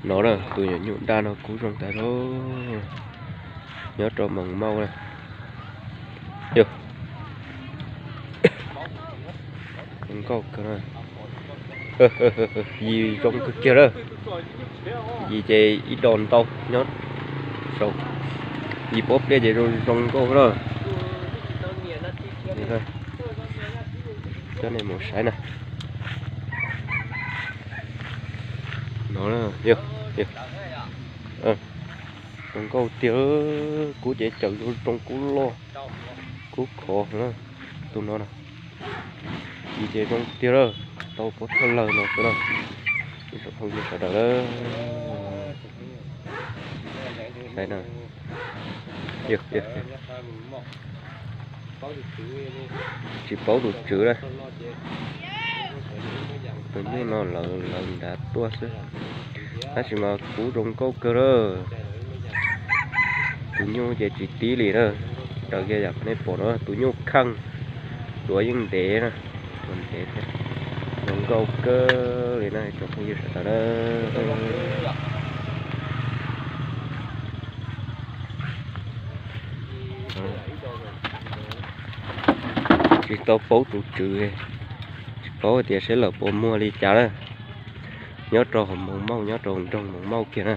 No na, tus nyuam nyuj daj no kub zoo tas zog, nyob rau Moos Mauj na. Yog, zoo nkauj kawg na. Yim zoo kawg kiag lawm. Yim ces ib do ntau nyob saum, yim pob pliaj ces zoo zoo nkauj na. Coj nej mus saib na. No, zoo nkauj tiag, kub ces cawm zoo zoo, kub loj, kub khov na. Tus no na, yim ces zoo tiag lawm, tau pob thawj lawm no xwb na. Ib tsoom phooj ywg sawv daws na, saib na. Tsis paub tus tswv na. Tus nyuj no lawv lawv nrad tuaj xwb, tab sis mas kub zoo nkauj kawg lawm. Tus nyuj ces tsis tib li na, raws kiag yam nej pom no, tus nyuj kheej, duav yeej ntev na, duav ntev thiab. Zoo nkauj kawg li na tsoom phooj ywg sawv daws na. Tsis tau paub tus tswv, tsis paub tias seb lawv puas muag li cas na. Nyob rau hauv Moos Mauj, nyob rau nroog Moos Mauj kiag na,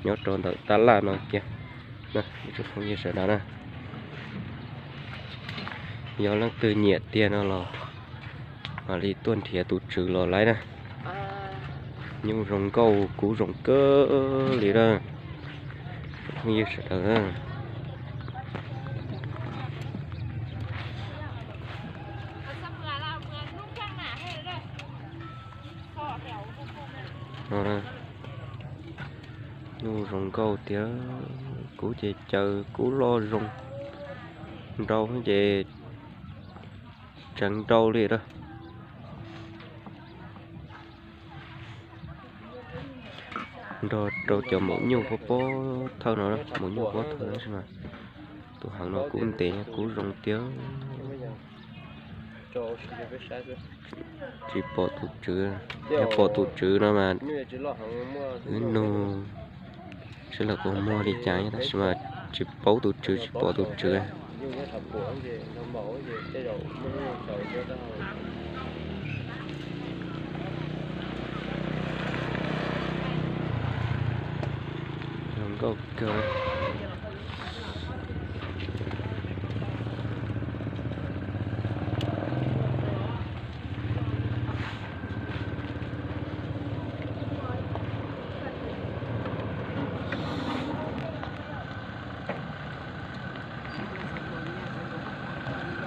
nyob rau ntawm tab laj no kiag. Ib tsoom phooj ywg sawv daws na, yog leej twg nyiam tiag no los mam li tuaj nrhiav tus tswv los laib na. Nyuj zoo nkauj, kub zoo kawg li na tsoom phooj ywg sawv daws na. Nyuj zoo nkauj tiag, kub ces cawm, kub loj zoo, nrau ces tseev nrau li na. Nrog rau cov maum nyuj pob pob thawj no, maum nyuj pob thawj no, tus heev no kub ntev, kub zoo tiag. Tsis pom tus tswv, yog pom tus tswv no mas wb nug seb lawv puas muag li cas, tab sis mas tsis paub tus tswv, tsis pom tus tswv. Zoo nkauj kawg.